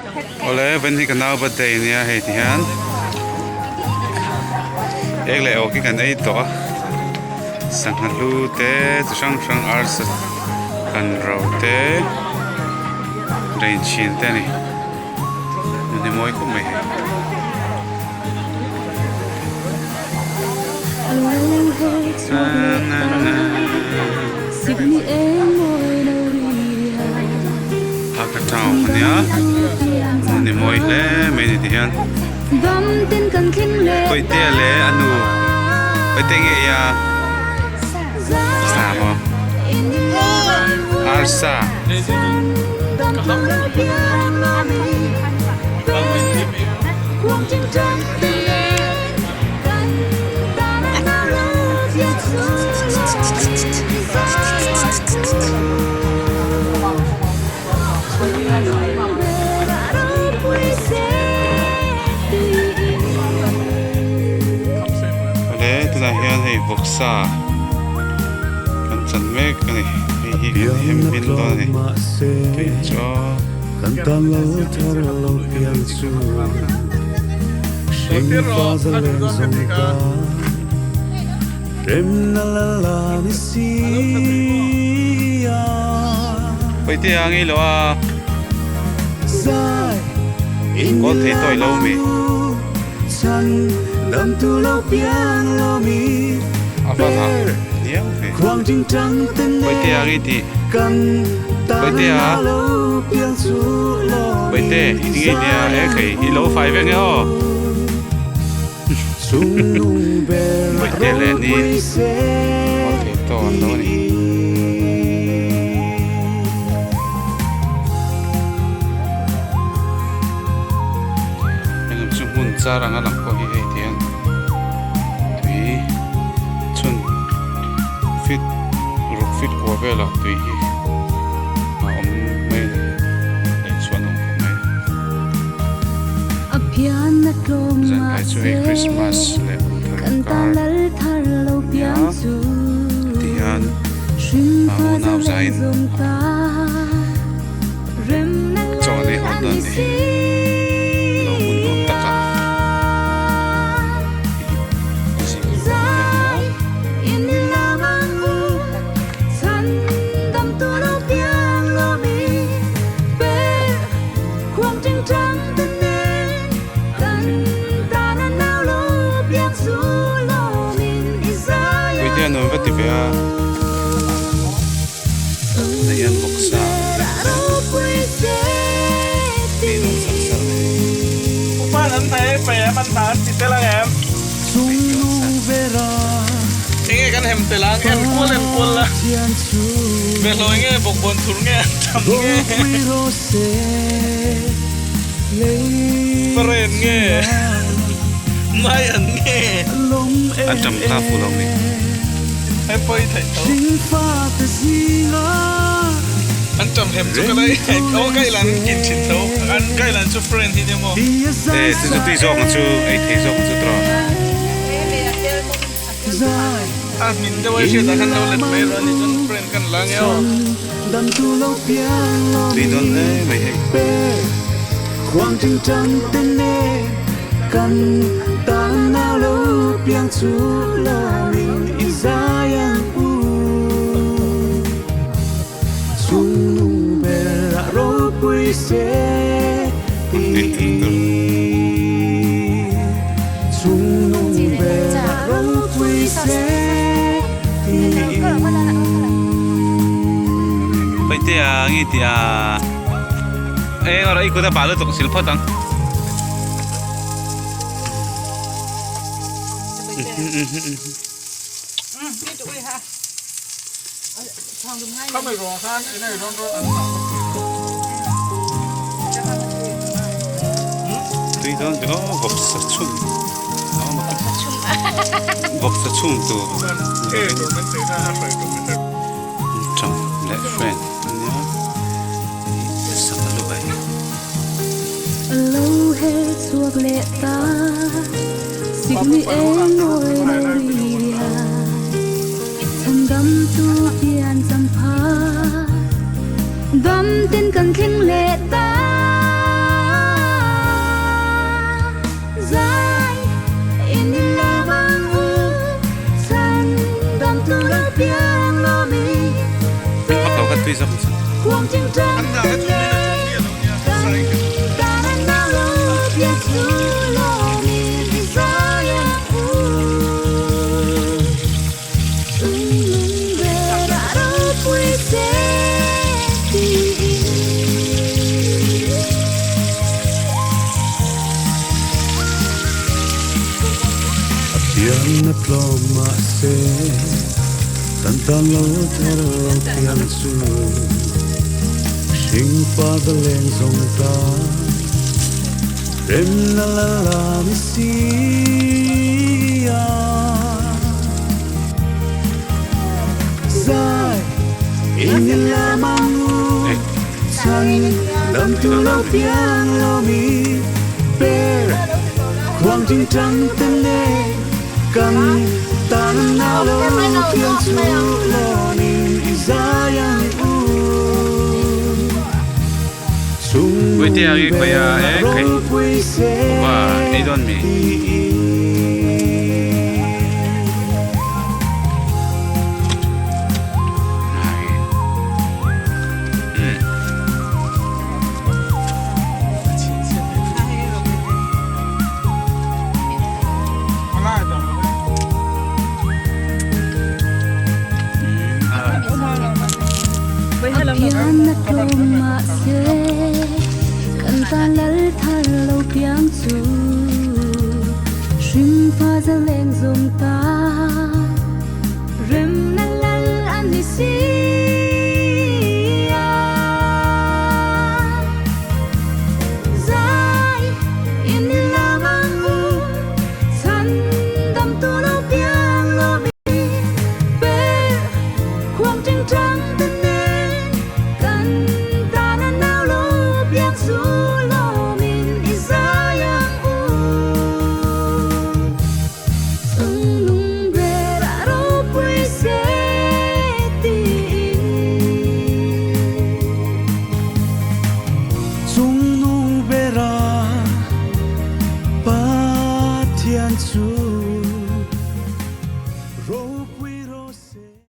Awle vawiin hi ka nau birthday a nia hei ti hian ek leh awk hi kan ei tawh a sangha hlu te chi hrang hrang arsa kan ro te rainchhin te a ni hmun hi mawi khawp mai hei. Hakha town a nia hmun hi mawi hle mai a ni ti hian Pawihtea leh a nu Pawihtea nge ia sa maw arsa. Awle tunah hian hei vawksa kan chan mek a ni hei hi kan hem hmin dawn a ni tui chu aw. Paihte a ngei lo a kawl thei tawih lo mi a va ha diau ve Paihte a ngei tih Paihte a Paihte i ngei nia e khai i lo fai vek nge aw. Bawihte leh ni haw thei tawh an lo a ni. Heng chu hmun char anga lang pawh hi hei ti hian tui chhun fit ruk fit kua velah tui hi a awm mai a ni leh chuan a awm khawp mai. Zanlai chu hei Christmas leh kum thar inkar nia tihian a unau zain chaw an ei hawn dawn a ni lo hmun nuam takah Puitea nuam va ti ve a tunah hian vawksa tui dawn sar sar mai Enge kan hem tel ang en kual en kual la Behlawi nge bawkbawn thur nge an tam nge Faren nge Mai an nge An tam kha fu lo mi. Hei pawi theih tho. An tam hem chu ka lai aw kailan an kin thin tho an kailan chu friend hi nia maw. E chu chu tui zawk ang chu ei thei zawk ang chu tawh. A min deuh a hriat ah khan lo let mai rawh a ni chuan friend kan la nge aw. Tui dawn hle mai hei. Paihtea nge tih a eng erawh i kut a bal lutuk sil phawt ang. Tui dawn ve aw vawksa chhum vawksa chhum tur tang leh friend ania sangha lu bai. Tui zawk chu. Pianna tlawm mahse kan tan lo thar lo piang chu hringfa ka leng zawng ta remna la la mi si a zai in lam ang u chhan dam tu lo piang lo mi per khuang tingtang te nen kan tan na lo piang chu lawmin i zai ang u chung Puitea hi khawiah ber e khai ropui se va ei dawn mi. tiin. Pianna tlawm mahse kan tan lal thar lo piang chu hringfa zaleng zawng ta.